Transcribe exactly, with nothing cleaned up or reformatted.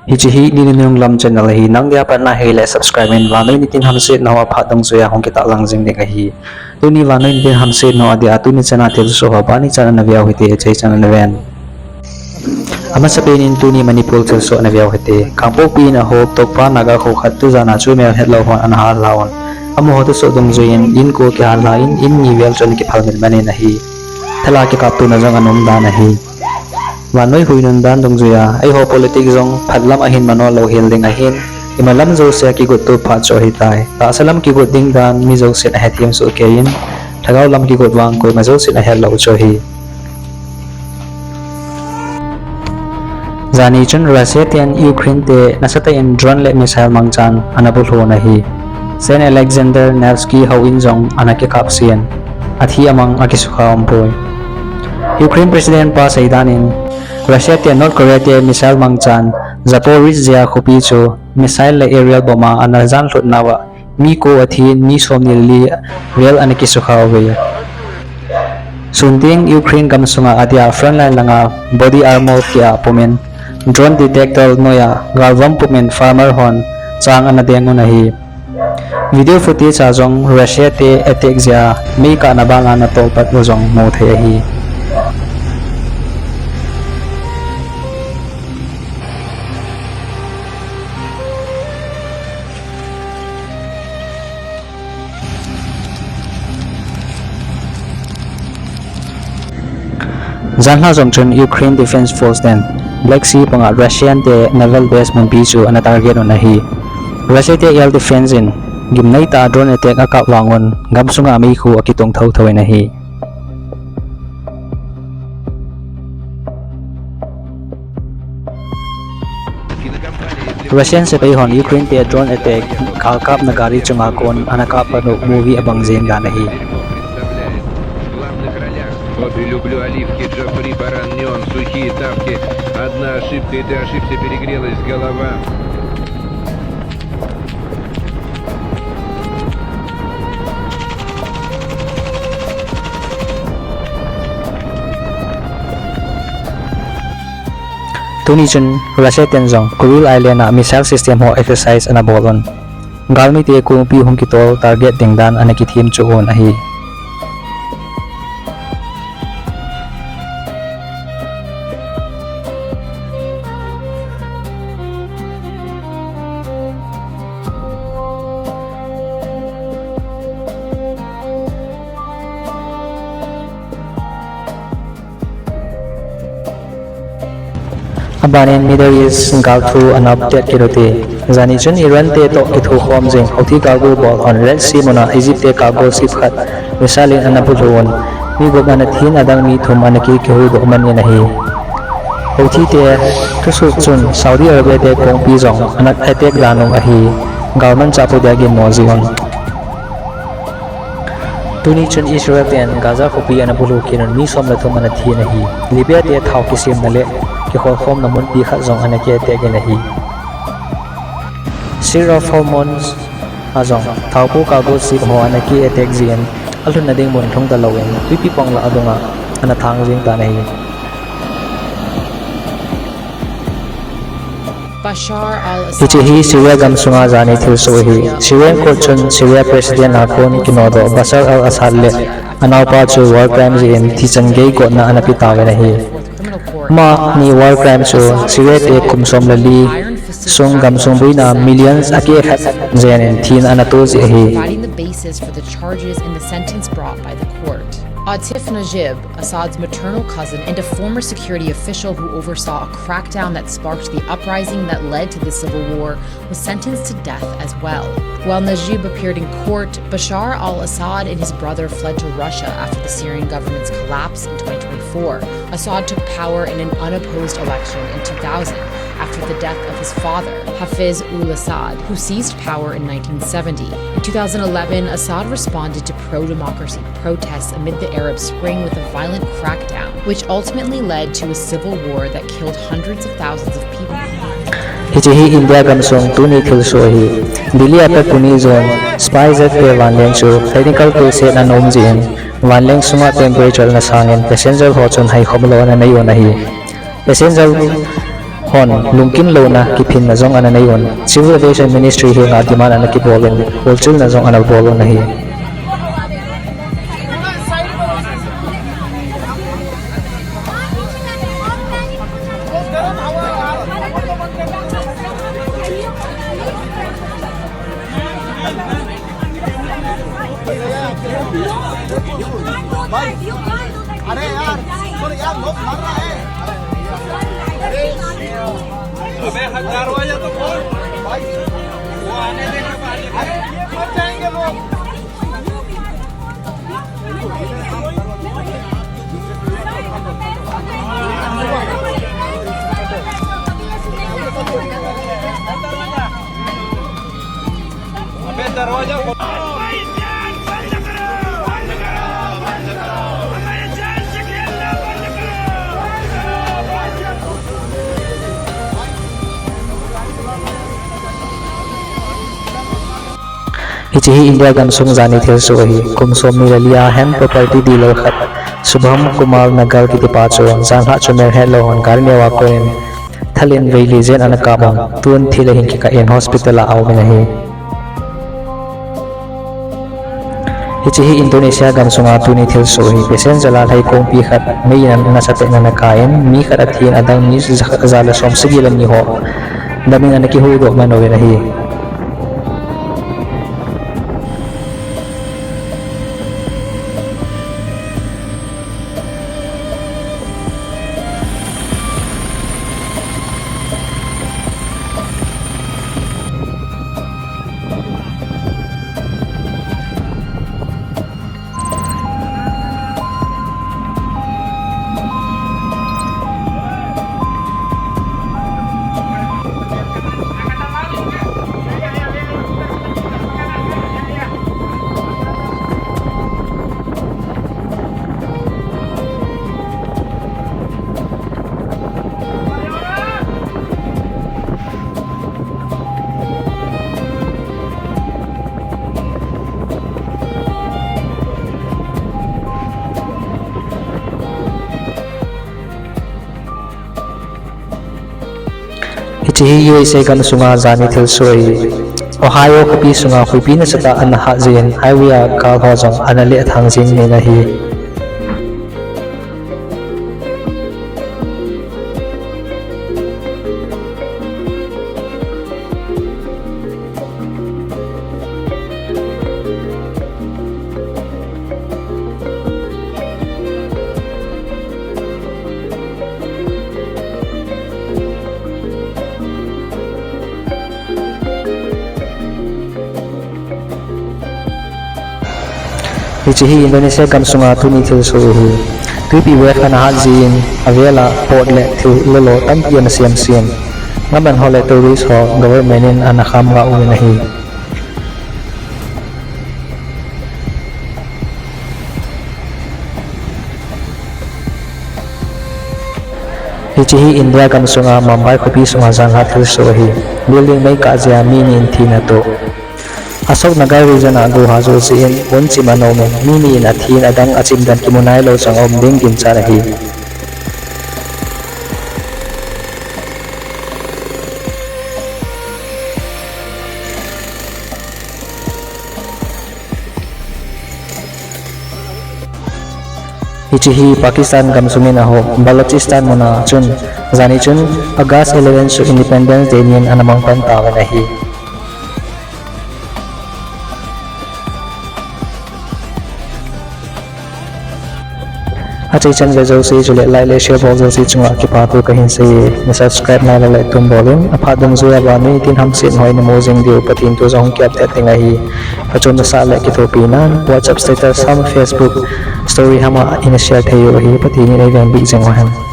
Hiche hi Nini Nunung Lam channel ahi, nang dia patna hile subscribe in, vannoi nitin hamsetna ho aphat dungjuiya hung kitahlang jing ding ahi. Tuni vannoi nitin hamsetna ho adia, tuni chana thilsoh ho bani chan ana veu hite, hiche chan ana ven. Amasapen in tuni Manipur thilsoh ana veu hite, Kangpokpi in ahop, tokpa Naga kho khat tujana chu melhetlou hon ana hallha un. Amaho thusoh dungjuiyin, in ko kihallha in, in ni vel chu ana kiphal mitman in ahi. Thal a kikaptona jong ana um dan ahi. Vannoi huinun dan dungjuiya, eiho politics jong phat lam ahin manoh lou hel ding ahin, imalam jousea kigotto phat chu ahitai. Tahsa lam kigot ding dan mi jousen ahethem soh keiyin, lhagao lam kigot vang koima jousen ahetlou chu ahi. Jani chun Russia ten Ukraine te nasatah in drone le missile mangchan ana bulhon ahi. Saint Alexander Nevsky houin jong ana kikapsen, athi amang akisukha umpoi. Ukraine President pa seidan in, Russia te North Korea te missile mangchan Zaporizhzhia khopi chu missile le aerial bomb a ana janlhut nauva, mi ko athin, mi somni le li vel ana kisukha uve. Sunteng Ukraine gamsunga adia frontline langa body armor kit a pumin, drone detector noiya galvam pumin farmer hon chang ana deng un ahi. Video footage a jong Russia te attack jeh a meikahna banga ana tolpat u jong muthei ahi. Janhi jong chun Ukraine Defense Force ten Black Sea panga Russian te naval base munpi chu ana target un ahi. Russia te air defense in gimneitah a drone attack akap vangun gamsunga meikhu akitung thotho in ahi. Russian sepai hon Ukraine te drone attack, galkapna gari chunga kon ana kappat u movie abang jeng dan ahi. Обе люблю оливки, Джеффри Бараньон, сухие тапки. Одна ошибка, и ты ошибся, перегрелась голова. Tuni chun Russia ten jong Kuril Island a missile system ho exercise ana bol un. Galmite kongpi hung kitol target ding dan ana kithem chu un ahi. Abanin Middle East gal thu ana update kit ute. Jani chun Iran te toh kithukhom jing Houthi cargo bol hon Red Sea muna Egypt te cargo ship khat missile in ana bulhu un. Mi gup ana thin, adang mi thum ana ki kihuhdoh man in ahi. Houthi te thusuh chun Saudi Arabia te kongpi jong ana attack dan u ahi. Galmanchah pou dia ginmo jing un. Tuni chun Israel ten Gaza khopi ana bulhu kit un, mi som le thum ana thi in ahi. Libya te thao kisemna le kikholkhomna munpi khat jong ana ki attack in ahi. Strait of Hormuz a jong thaopu cargo ship ho ana ki attack jin, alhunna ding mun lhung talou in, twipi pang lah a dunga ana thang jing tan ahi. Hiche hi Syria gamsunga jani thilsoh ahi. Syrian court chun Syria President a kon kinodoh Bashar al-Assad le anaopa chu war crime jeh in thichan gei gotna ana pe tauvin ahi. Amani war crime chu Syria te kum som le li sung gamsung boina millions akikhat jen in thina ana to jeh ahi. Providing the basis for the charges in the sentence brought by the court. Atif Najib, Assad's maternal cousin and a former security official who oversaw a crackdown that sparked the uprising that led to the civil war, was sentenced to death as well. While Najib appeared in court, Bashar al-Assad and his brother fled to Russia after the Syrian government's collapse in twenty twenty-four. Assad took power in an unopposed election in two thousand after the death of his father, Hafez ul-Assad, who seized power in nineteen seventy. In two thousand eleven, Assad responded to pro-democracy protests amid the Arab Spring with a violent crackdown, which ultimately led to a civil war that killed hundreds of thousands of people. Hiche hi India gamsung tuni thilsoh ahi. Delhi a Pune zone, SpiceJet te vanleng chu technical thilse ana um jeh in, vanleng sunga temperature ana sangin passenger ho chun haikhom lou ana nei un ahi. Passenger hon lungkinlouna kiphinna jong ana nei un, Civil Aviation Ministry henga demand ana kibol in, holchilna jong ana bol un ahi. भाई, अरे यार, अरे यार, लोग मर रहा है। अबे, दरवाजा तो खोल। भाई, वो आने दे, अरे, ये मर जाएंगे लोग। अबे दरवाजा खोल। Hiche hi India gamsung jani thilsoh ahi. Kum somni le li a hem property dealer khat, Shubham Kumar Nagar kitipa chu, janlhah chu melhetlou hon gari neo a konin, thalin vei li jen ana kap un, tun thil ahin kikah in hospital a aum in ahi. Hiche hi Indonesia gamsunga tuni thilsoh ahi. Passenger lalhai kongpi khat mei in nasatah in ana kap in, mi khat athin, adang mi ja, ja le som sagi le ni ho damin ana kihuhdoh man uvin ahi. Hiche hi U S A gamsunga jani thilsoh ahi. Ohio khopi sunga huipi nasatah ana hat jeh in highway a gal ho jong ana lethang jing in ahi. Hiche hi Indonesia gamsunga tuni thilsoh ahi. Twipi wave ana hat jeh in avel a pot le thil lolo tampi ana semsem. Ngaman ho le tourist ho government in ana kham ngah uvin ahi. Hiche hi India gamsunga Mumbai khopi sunga janlhah thilsoh ahi. Building mei kah jeh a mi ni in thina toh. Ashok Nagar region a guha joh jeh in mun chim ana um in, mi ni in athin, adang achim dan kimu nailou chang aum ding ginchat ahi. Hiche hi Pakistan gamsung in aho Balochistan muna chun, jani chun August eleven chu Independence Day nin ana mang pan tauvin ahi. Achaichan ve jouse chule like le share bol jouse chunga kipathu kahin sei e. Na subscribe nailou le tun bol in, aphat dungjuiya vannoi tin hamsetna ho namu jing diu Pathen thu jong kiupdate ding ahi. Phachomna sah le kithopi nan WhatsApp status ham, Facebook story hama ina share thei u ahi. Pathen in eivengbit jing uhen.